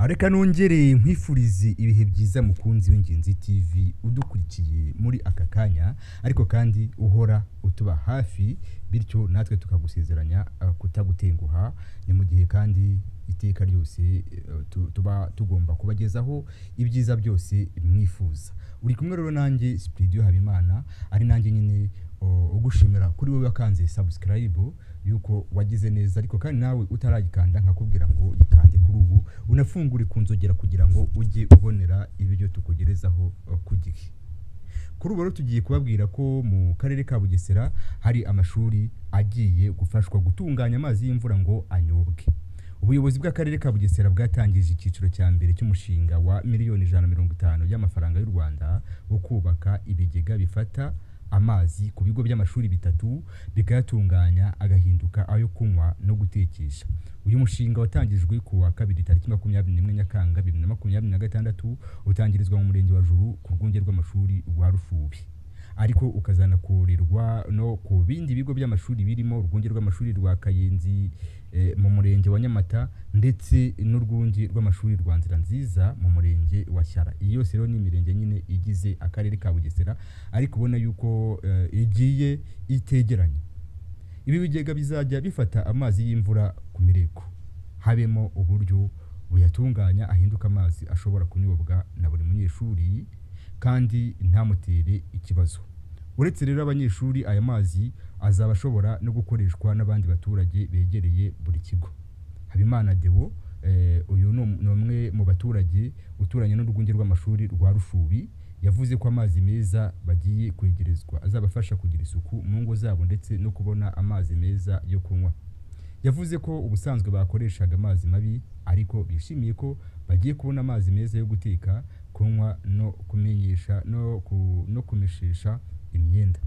Reka nongere nkwifurize ibihe byiza mukunzi w'Ingenzi TV udukurikiye muri aka kanya, ariko kandi uhora utuba hafi, bityo natwe tukagusezeranya kutagutenguha. Ni mu gihe kandi iteka ryose tuba tugomba kubagezaho ibyiza byose mwifuza. Uri kumwe rero nanjye Spridio Habimana, ari nanjye nyine ugushimira kuri wowe wakanze subscribe yuko wagize neza, ariko kandi nawe utarayikanda nkakubwira ngo yikande kuri ubu, unafungure ku nzogera kugira ngo ujye ubonera ibyo tukugerezaho ku gihe. Kuri ubu rero tugiye kubabwira ko mu karere ka Bugesera hari amashuri agiye gufashwa gutunganya amazi y'imvura ngo anyobwe. Ubuyobozi bw'akarere ka Bugesera bwatangije icyiciro cya mbere cy'umushinga wa 150 miliyoni y'amafaranga y'u Rwanda wo kubaka ibigega bifata amazi ku bigo by'amashuri bitatu, bikayatunganya agahinduka ayo kunywa no gutekesha. Uyu mushinga watangijwe ku wa kabiri tariki 21 Nyakanga 2026, utangirizwa mu murenge wa Juru ku rwunge rw'amashuri rwa Rushubi, ariko ukazanakorerwa no ku bindi bigo by'amashuri birimo urwunge rw'amashuri rwa Kayenzi mu murenge wa Nyamata, ndetse n'urwunge rw'amashuri rwa Nzira Nziza mu murenge wa Shyara. Iyi yose rero ni imirenge nyine igize akarere ka Bugesera, ariko ubona yuko igiye itegeranye. Ibi bigega bizajya bifata amazi y'imvura ku mireko, habemo uburyo buyatunganya ahinduka amazi ashobora kunyobwa na buri munyeshuri kandi ntamutere ikibazo. Uretse rero abanyeshuri, aya mazi azaba ashobora no gukoreshwa n'abandi baturage begereye buri kigo. Habimana Deo, uyu ni umwe mu baturage uturanye n'urwunge rw'amashuri rwa Rushubi, yavuze ko amazi meza bagiye kwegerezwa azabafasha kugira isuku mu ngo zabo ndetse no kubona amazi meza yo kunywa. Yavuze ko ubusanzwe bakoreshaga amazi mabi, ariko bishimiye ko bagiye kubona amazi meza yo guteka, kunywa no kumenyesha no kumeshesha imyenda.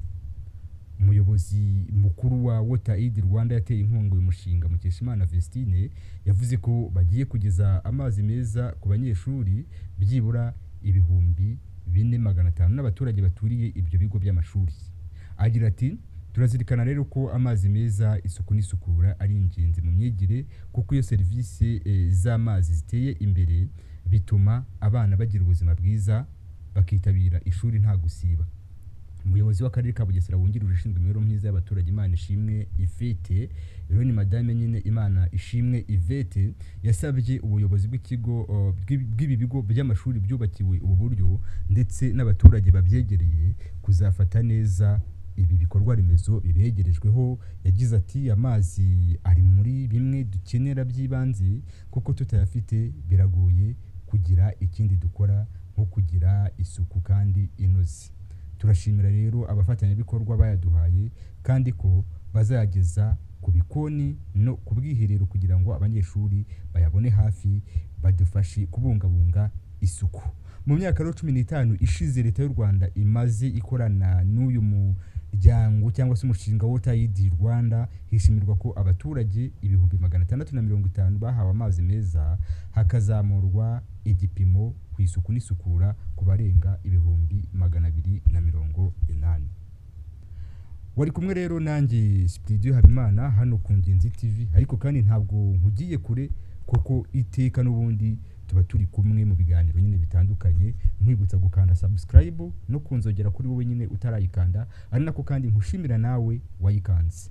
Umuyobozi mukuru wa WaterAid Rwanda yateye inkunga uyu mushinga, Mukeshimana Vestine, yavuze ko bagiye kugeza amazi meza ku banyeshuri byibura 4,500 n'abaturage baturiye ibyo bigo by'amashuri. Agira ati: "Turazirikana rero ko amazi meza, isuku n'isukura ari ingenzi mu myigire, kuko iyo serivisi z'amazi ziteye imbere bituma abana bagira ubuzima bwiza, bakitabira ishuri nta gusiba." Umuyobozi w'akarere ka Bugesera wungirije ushinzwe imibereho myiza y'abaturage, Imana Ishimwe Yvette, rero ni madame nyine Imana Ishimwe Yvette, yasabye ubuyobozi bw'ikigo bw'ibi bigo by'amashuri byubakiwe ubu buryo ndetse n'abaturage babyegereye kuzafata neza ibi bikorwa remezo bibegerejweho. Yagize ati: "Amazi ari muri bimwe dukenera by'ibanze, kuko tutayafite biragoye kugira ikindi dukora nko kugira isuku kandi inoze. Turashimira rero abafatanyabikorwa bayaduhaye, kandi ko bazayageza ku bikoni no ku bwiherero kugira ngo abanyeshuri bayabone hafi, badufashe kubungabunga isuku." Mu myaka rero 15 ishize leta y'u Rwanda imaze ikorana n'uyu muryango cyangwa se umushinga WaterAid Rwanda, hishimirwa ko abaturage 650,000 bahawe amazi meza, hakazamurwa igipimo ku isuku n'isukura ku barenga 280,000. Wari kumwe rero nanjye Spridio Habimana hano ku Ngenzi TV, ariko kandi ntabwo nkugiye kure, kuko iteka n'ubundi tuba turi kumwe mu biganiro nyine bitandukanye. Nkwibutsa gukanda subscribe no kunzogera kuri wowe nyine utarayikanda, ari nako kandi nkushimira nawe wayikanze.